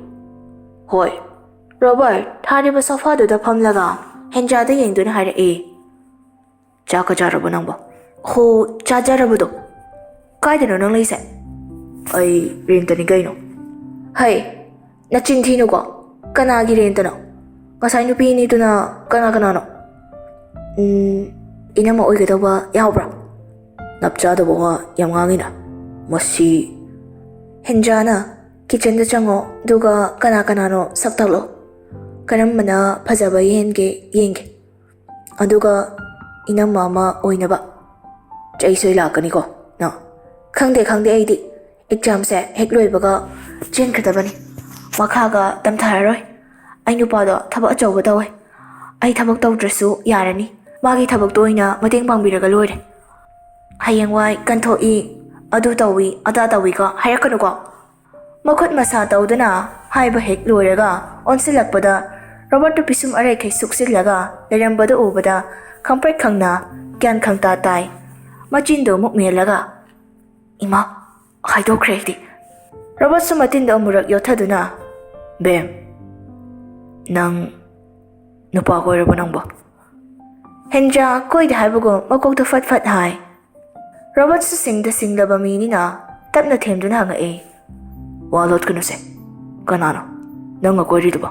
"ꯍꯣꯏ꯫" ꯔꯣꯕꯔꯠ ꯊꯥꯔꯤꯕ ꯁꯣꯐꯥꯗꯨꯗ ꯐꯝꯂꯒ ꯍꯦꯟꯖꯥꯗ ꯌꯦꯡꯗꯨꯅ ꯍꯥꯏꯔꯛꯏ, "ꯆꯥꯛꯀ ꯆꯥꯔꯕꯣ ꯅꯪꯕꯣ?" "ꯍꯣ, ꯆꯥꯖꯔꯕꯗꯣ꯫ ꯀꯥꯏꯗꯅꯣ ꯅꯪ ꯂꯩꯁꯦ?" "ꯑꯩ ꯔꯦꯟꯇꯅꯤ ꯀꯩꯅꯣ꯫" "ꯍꯩ, ꯅꯆꯤꯟ ꯊꯤꯅꯨꯀꯣ, "ꯀꯅꯥꯒꯤ ꯔꯦꯟꯇꯅꯣ? ꯉꯁꯥꯏ ꯅꯨꯄꯤ ꯑꯅꯤꯗꯨꯅ ꯀꯅꯥ ꯀꯅꯥꯅꯣ?" "ꯎꯝ, ꯏꯅꯝꯃ ꯑꯣꯏꯒꯗꯧꯕ ꯌꯥꯎꯕ꯭ꯔꯥ?" "ꯅꯞ ꯆꯥꯗꯕ ꯋꯥ ꯌꯥꯝ ꯉꯥꯡꯉꯤꯅ, ꯃꯁꯤ!" "ꯍꯦꯟꯖꯥꯅ, ꯀꯤꯠꯆꯟꯗ ꯆꯪꯉꯣ, ꯑꯗꯨꯒ ꯀꯅꯥ ꯀꯅꯥꯅꯣ ꯁꯛ ꯇꯥꯛꯂꯛꯑꯣ꯫ ꯀꯔꯝꯕꯅ ꯐꯖꯕ ꯍꯦꯟꯒꯦ ꯌꯦꯡꯒꯦ꯫ ꯑꯗꯨꯒ ꯏꯅꯝꯃ ꯑꯃ ꯑꯣꯏꯅꯕ ꯆꯩ ꯁꯣꯏ ꯂꯥꯛꯀꯅꯤꯀꯣ ꯅꯪ꯫" "ꯈꯪꯗꯦ, ꯈꯪꯗꯦ, ꯑꯩꯗꯤ ꯑꯦꯛꯖꯥꯝꯁꯦ ꯍꯦꯛ ꯂꯣꯏꯕꯒ ꯆꯦꯟꯈ꯭ꯔꯗꯕꯅꯤ꯫ ꯃꯈꯥꯒ ꯇꯝꯊꯔꯔꯣꯏ꯫ ꯑꯩ ꯅꯨꯄꯥꯗꯣ ꯊꯕꯛ ꯑꯆꯧꯕ ꯇꯧꯋꯦ꯫ ꯑꯩ ꯊꯕꯛ ꯇꯧꯗ꯭ꯔꯁꯨ ꯌꯥꯔꯅꯤ꯫ ꯃꯥꯒꯤ ꯊꯕꯛꯇꯣ ꯑꯣꯏꯅ ꯃꯇꯦꯡ ꯄꯥꯡꯕꯤꯔꯒ ꯂꯣꯏꯔꯦ꯫ ꯍꯌꯦꯡꯋꯥꯏ ꯀꯟꯊꯣꯛꯏ, ꯑꯗꯨ ꯇꯧꯏ, ꯑꯗꯥ ꯇꯧꯏꯒ ꯍꯥꯏꯔꯛꯀꯅꯨꯀꯣ꯫" ꯃꯈꯨꯠ ꯃꯁꯥ ꯇꯧꯗꯨꯅ ꯍꯥꯏꯕ ꯍꯦꯛ ꯂꯣꯏꯔꯒ ꯑꯣꯟꯁꯤꯜꯂꯛꯄꯗ, ꯔꯣꯕꯔꯠꯇꯨ ꯄꯤꯁꯨꯝ ꯑꯔꯩꯈꯩ ꯁꯨꯛꯆꯤꯜꯂꯒ ꯂꯩꯔꯝꯕꯗꯨ ꯎꯕꯗ ꯈꯪꯄ꯭ꯔꯦꯛ ꯈꯪꯅ ꯒ꯭ꯌꯥꯟ ꯈꯪꯇꯥ ꯇꯥꯏ꯫ ꯃꯆꯤꯟꯗꯨ ꯑꯃꯨꯛ ꯃꯦꯜꯂꯒ, "ꯏꯃꯥ, ꯍꯥꯏꯗꯣꯛꯈ꯭ꯔꯦ ꯑꯩꯗꯤ꯫" ꯔꯣꯕꯔꯠꯁꯨ ꯃꯇꯤꯟꯗꯨ ꯑꯃꯨꯔꯛ ꯌꯣꯠꯊꯗꯨꯅ, "ꯕꯦꯝ, ꯅꯪ ꯅꯨꯄꯥ ꯀꯣꯏꯔꯕꯣ ꯅꯪꯕꯣ?" ꯍꯦꯟꯖꯥ ꯀꯣꯏꯗꯦ ꯍꯥꯏꯕꯒꯨꯝ ꯃꯀꯣꯛꯇꯨ ꯐꯠ ꯐꯠ ꯍꯥꯏ꯫ ꯔꯣꯕꯔꯠꯁꯨ ꯁꯤꯡꯗ ꯁꯤꯡꯂꯕ ꯃꯤꯅꯤꯅ ꯇꯞꯅ ꯊꯦꯝꯗꯨꯅ ꯍꯪꯉꯛꯑꯦ꯫ "ꯋꯥ ꯂꯣꯠꯀꯅꯨꯁꯦ꯫ ꯀꯅꯥꯅꯣ ꯅꯪꯒ ꯀꯣꯏꯔꯤꯗꯨꯕꯣ?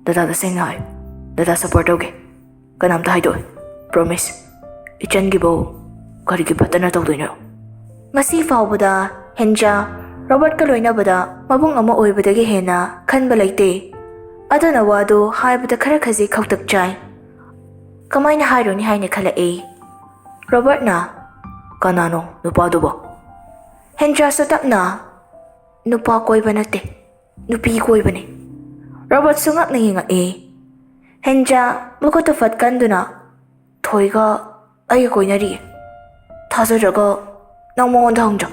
ꯗꯗꯥꯗ ꯁꯦꯡꯅ ꯍꯥꯏꯌꯨ꯫ ꯗꯗꯥ ꯁꯞꯄꯣꯔꯠ ꯇꯧꯒꯦ꯫ ꯀꯅꯥꯝꯇ ꯍꯥꯏꯗꯣꯛꯑꯣꯏ꯫ ꯄ꯭ꯔꯣꯃꯤꯁ꯫ ꯏꯆꯟꯒꯤꯕꯨ ꯀꯔꯤꯒꯤ ꯐꯠꯇꯅ ꯇꯧꯗꯣꯏꯅꯣ?" ꯉꯁꯤ ꯐꯥꯎꯕꯗ ꯍꯦꯟꯖꯥ ꯔꯣꯕꯔꯠꯀ ꯂꯣꯏꯅꯕꯗ ꯃꯕꯨꯡ ꯑꯃ ꯑꯣꯏꯕꯗꯒꯤ ꯍꯦꯟꯅ ꯈꯟꯕ ꯂꯩꯇꯦ꯫ ꯑꯗꯨꯅ ꯋꯥꯗꯨ ꯍꯥꯏꯕꯗ ꯈꯔ ꯈꯖꯤꯛ ꯈꯧꯇꯛ ꯆꯥꯏ꯫ ꯀꯃꯥꯏꯅ ꯍꯥꯏꯔꯨꯅꯤ ꯍꯥꯏꯅ ꯈꯜꯂꯛꯑꯦ꯫ ꯔꯣꯕꯔꯠꯅ, "ꯀꯅꯥꯅꯣ ꯅꯨꯄꯥꯗꯨꯕꯣ?" ꯍꯦꯟꯖꯥꯁꯨ ꯇꯞꯅ, "ꯅꯨꯄꯥ ꯀꯣꯏꯕ ꯅꯠꯇꯦ, ꯅꯨꯄꯤ ꯀꯣꯏꯕꯅꯦ꯫" ꯔꯣꯕꯔꯠꯁꯨ ꯉꯛꯅ ꯌꯦꯡꯉꯛꯑꯦ꯫ ꯍꯦꯟꯖꯥ ꯃꯈꯨꯠꯇꯨ ꯐꯠ ꯀꯟꯗꯨꯅ, "ꯊꯣꯏꯒ ꯑꯩꯒ ꯀꯣꯏꯅꯔꯤꯌꯦ꯫ ꯊꯥꯖꯗ꯭ꯔꯒ ꯅꯪ ꯃꯉꯣꯟꯗ ꯍꯪꯖꯧ꯫"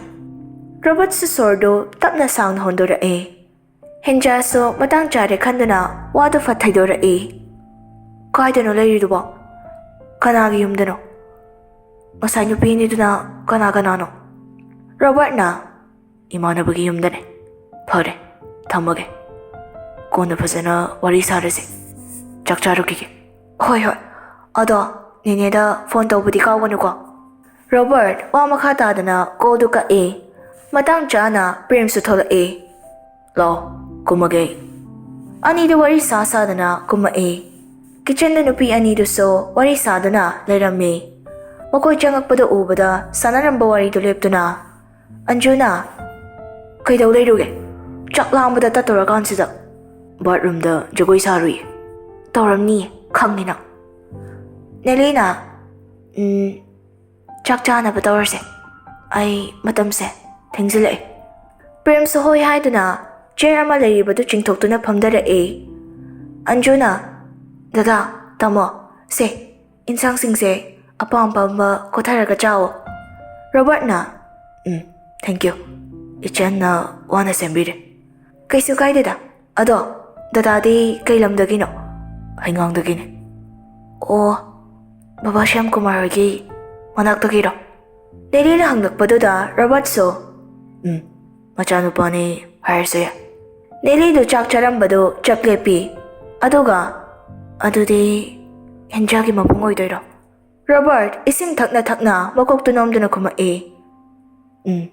ꯔꯣꯕꯔꯠꯁꯨ ꯁꯣꯔꯗꯨ ꯇꯞꯅ ꯁꯥꯡꯅ ꯍꯣꯟꯗꯣꯔꯛꯑꯦ꯫ ꯍꯦꯟꯖꯥꯁꯨ ꯃꯇꯥꯡ ꯆꯥꯔꯦ ꯈꯟꯗꯨꯅ ꯋꯥꯗꯨ ꯐꯠ ꯊꯩꯗꯣꯔꯛꯏ꯫ "ꯀꯥꯏꯗꯅꯣ ꯂꯩꯔꯤꯗꯨꯕꯣ? ꯀꯅꯥꯒꯤ ꯌꯨꯝꯗꯅꯣ? ꯉꯁꯥꯏ ꯅꯨꯄꯤ ꯑꯅꯤꯗꯨꯅ ꯀꯅꯥ ꯀꯅꯥꯅꯣ?" ꯔꯣꯕꯔꯠꯅ, "ꯏꯃꯥꯟꯅꯕꯒꯤ ꯌꯨꯝꯗꯅꯦ꯫ ꯐꯔꯦ, ꯊꯝꯃꯒꯦ꯫ ꯀꯣꯟꯅ ꯐꯖꯅ ꯋꯥꯔꯤ ꯁꯥꯔꯁꯦ꯫ ꯆꯥꯛ ꯆꯥꯔꯨꯈꯤꯒꯦ꯫" "ꯍꯣꯏ, ꯍꯣꯏ꯫ ꯑꯗꯣ ꯅꯦꯅꯦꯗ ꯐꯣꯟ ꯇꯧꯕꯗꯤ ꯀꯥꯎꯒꯅꯨꯀꯣ꯫" ꯔꯣꯕꯔꯠ ꯋꯥ ꯃꯈꯥ ꯇꯥꯗꯅ ꯀꯣꯜꯗꯨ ꯀꯛꯑꯦ꯫ ꯃꯇꯥꯡ ꯆꯥꯅ ꯄ꯭ꯔꯦꯝꯁꯨ ꯊꯣꯛꯂꯛꯑꯦ꯫ "ꯂꯥꯛꯑꯣ, ꯀꯨꯝꯃꯒꯦ ꯑꯩ꯫" ꯑꯅꯤꯗꯨ ꯋꯥꯔꯤ ꯁꯥ ꯁꯥꯗꯅ ꯀꯨꯝꯃꯛꯏ꯫ ꯀꯤꯆꯟꯗ ꯅꯨꯄꯤ ꯑꯅꯤꯗꯨꯁꯨ ꯋꯥꯔꯤ ꯁꯥꯗꯨꯅ ꯂꯩꯔꯝꯃꯤ꯫ ꯃꯈꯣꯏ ꯆꯪꯉꯛꯄꯗ ꯎꯕꯗ ꯁꯥꯟꯅꯔꯝꯕ ꯋꯥꯔꯤꯗꯨ ꯂꯦꯞꯇꯨꯅ, ꯑꯟꯖꯨꯅ, "ꯀꯩꯗꯧ ꯂꯩꯔꯨꯒꯦ? ꯆꯥꯛ ꯂꯥꯝꯕꯗ ꯇꯠꯇꯧꯔꯀꯥꯟꯁꯤꯗ?" "ꯕꯥꯠꯔꯨꯝꯗ ꯖꯒꯣꯏ ꯁꯥꯔꯨꯏ꯫" "ꯇꯧꯔꯝꯅꯤ, ꯈꯪꯉꯤ ꯅꯪ꯫" ꯅꯦꯂꯤꯅ, "ꯎꯝ, ꯆꯥꯛ ꯆꯥꯅꯕ ꯇꯧꯔꯁꯦ꯫ ꯑꯩ ꯃꯇꯝꯁꯦ ꯊꯦꯡꯖꯤꯜꯂꯛꯑꯦ꯫" ꯄ꯭ꯔꯦꯝꯁꯨ ꯍꯣꯏ ꯍꯥꯏꯗꯨꯅ ꯆꯤꯌꯔ ꯑꯃ ꯂꯩꯔꯤꯕꯗꯨ ꯆꯤꯡꯊꯣꯛꯇꯨꯅ ꯐꯝꯊꯔꯛꯑꯦ꯫ ꯑꯟꯖꯨꯅ, "ꯗꯗꯥ, ꯇꯥꯃꯣ, ꯁꯦ, ꯏꯟꯁꯥꯡꯁꯤꯡꯁꯦ ꯑꯄꯥꯝ ꯑꯄꯥꯝꯕ ꯀꯣꯊꯔꯒ ꯆꯥꯎꯑꯣ꯫" ꯔꯣꯕꯥꯔꯠꯅ, "ꯎꯝ, thank you꯫ ꯏꯆꯟꯅ ꯋꯥꯅ ꯁꯦꯝꯕꯤꯔꯦ꯫" "ꯀꯩꯁꯨ ꯀꯥꯏꯗꯦꯗ꯫ ꯑꯗꯣ, ꯗꯗꯥꯗꯤ ꯀꯩ ꯂꯝꯗꯒꯤꯅꯣ?" "ꯍꯩꯉꯥꯡꯗꯒꯤꯅꯦ꯫" "ꯑꯣ, ꯕꯕꯥ ꯁ꯭ꯌꯥꯝ ꯀꯨꯃꯥꯔ ꯍꯣꯏꯒꯤ ꯃꯅꯥꯛꯇꯒꯤꯔꯣ?" ꯅꯦꯂꯤꯅ ꯍꯪꯂꯛꯄꯗꯨꯗ ꯔꯣꯕꯥꯔꯠꯁꯨ, "ꯎꯝ, ꯃꯆꯥꯅꯨꯄꯥꯅꯤ ꯍꯥꯏꯔꯁꯨ ꯌꯥꯏ꯫" ꯅꯦꯂꯤꯗꯨ ꯆꯥꯛ ꯆꯥꯔꯝꯕꯗꯨ ꯆꯞ ꯂꯦꯞꯄꯤ꯫ ꯑꯗꯨꯒ, "ꯑꯗꯨꯗꯤ ꯍꯤꯟꯖꯥꯒꯤ ꯃꯕꯨꯡ ꯑꯣꯏꯗꯣꯏꯔꯣ?" ꯔꯣꯕꯥꯔꯠ ꯏꯁꯤꯡ ꯊꯛꯅ ꯊꯛꯅ ꯃꯀꯣꯛꯇꯨ ꯅꯣꯝꯗꯨꯅ ꯈꯨꯝꯃꯛꯏ, "ꯎꯝ,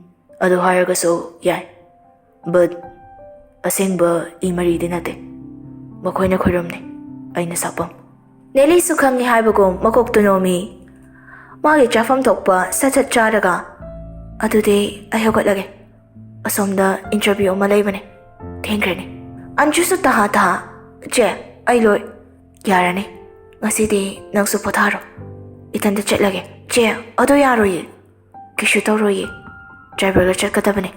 ꯑꯗꯨ ꯍꯥꯏꯔꯒꯁꯨ ꯌꯥꯏ꯫ But ꯑꯁꯦꯡꯕ ꯏ ꯃꯔꯤꯗꯤ ꯅꯠꯇꯦ꯫ ꯃꯈꯣꯏꯅ ꯈꯣꯏꯔꯨꯝꯅꯤ, ꯑꯩꯅ ꯁꯛꯐꯝ꯫" ꯅꯦꯂꯤꯁꯨ ꯈꯪꯉꯤ ꯍꯥꯏꯕꯒꯨꯝ ꯃꯀꯣꯛꯇꯨ ꯅꯣꯝꯃꯤ꯫ ꯃꯥꯒꯤ ꯆꯥꯐꯝ ꯊꯣꯛꯄ ꯁꯠ ꯁꯠ ꯆꯥꯔꯒ, "ꯑꯗꯨꯗꯤ ꯑꯩ ꯍꯧꯒꯠꯂꯒꯦ꯫ ꯑꯁꯣꯝꯗ interview ꯑꯃ ꯂꯩꯕꯅꯦ꯫ ꯊꯦꯡꯈ꯭ꯔꯅꯤ꯫" ꯑꯟꯖꯨꯁꯨ ꯇꯍꯥ ꯇꯍꯥ, "ꯆꯦ, ꯑꯩ ꯂꯣꯏ꯫" "ꯌꯥꯔꯅꯤ꯫ ꯉꯁꯤꯗꯤ ꯅꯪꯁꯨ ꯄꯣꯊꯥꯔꯣ꯫ ꯏꯊꯟꯇ ꯆꯠꯂꯒꯦ꯫" "ꯆꯦ, ꯑꯗꯨ ꯌꯥꯔꯣꯏꯌꯦ꯫" "ꯀꯩꯁꯨ ꯇꯧꯔꯣꯏꯌꯦ꯫ ꯗ꯭ꯔꯥꯏꯚꯔꯒ ꯆꯠꯀꯗꯕꯅꯦ꯫"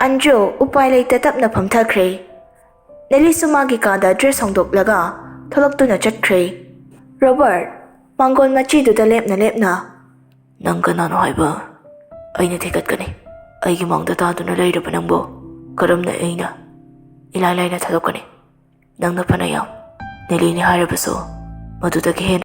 ꯑꯟꯖꯨ ꯎꯄꯥꯏ ꯂꯩꯇ ꯇꯞꯅ ꯐꯝꯊꯈ꯭ꯔꯦ꯫ ꯅꯦꯂꯤꯁꯨ ꯃꯥꯒꯤ ꯀꯥꯗ ꯗ꯭ꯔꯦꯁ ꯍꯣꯡꯗꯣꯛꯂꯒ ꯊꯣꯛꯂꯛꯇꯨꯅ ꯆꯠꯈ꯭ꯔꯦ꯫ ꯔꯣꯕꯥꯔꯠ ꯃꯥꯡꯒꯣꯜ ꯃꯆꯤꯗꯨꯗ ꯂꯦꯞꯅ ꯂꯦꯞꯅ, "ꯅꯪ ꯀꯅꯥꯅꯣ ꯍꯥꯏꯕ? ꯑꯩꯅ ꯊꯤꯒꯠꯀꯅꯤ꯫ ꯑꯩꯒꯤ ꯃꯥꯡꯗ ꯇꯥꯗꯨꯅ ꯂꯩꯔꯕ ꯅꯪꯕꯨ ꯀꯔꯝꯅ ꯑꯩꯅ ꯏꯂꯥꯏ ꯂꯥꯏꯅ ꯊꯥꯗꯣꯛꯀꯅꯤ? ꯅꯪꯅ ꯐꯅ ꯌꯥꯝ ꯅꯦꯂꯤꯅꯤ ꯍꯥꯏꯔꯕꯁꯨ, ꯃꯗꯨꯗꯒꯤ ꯍꯦꯟꯅ"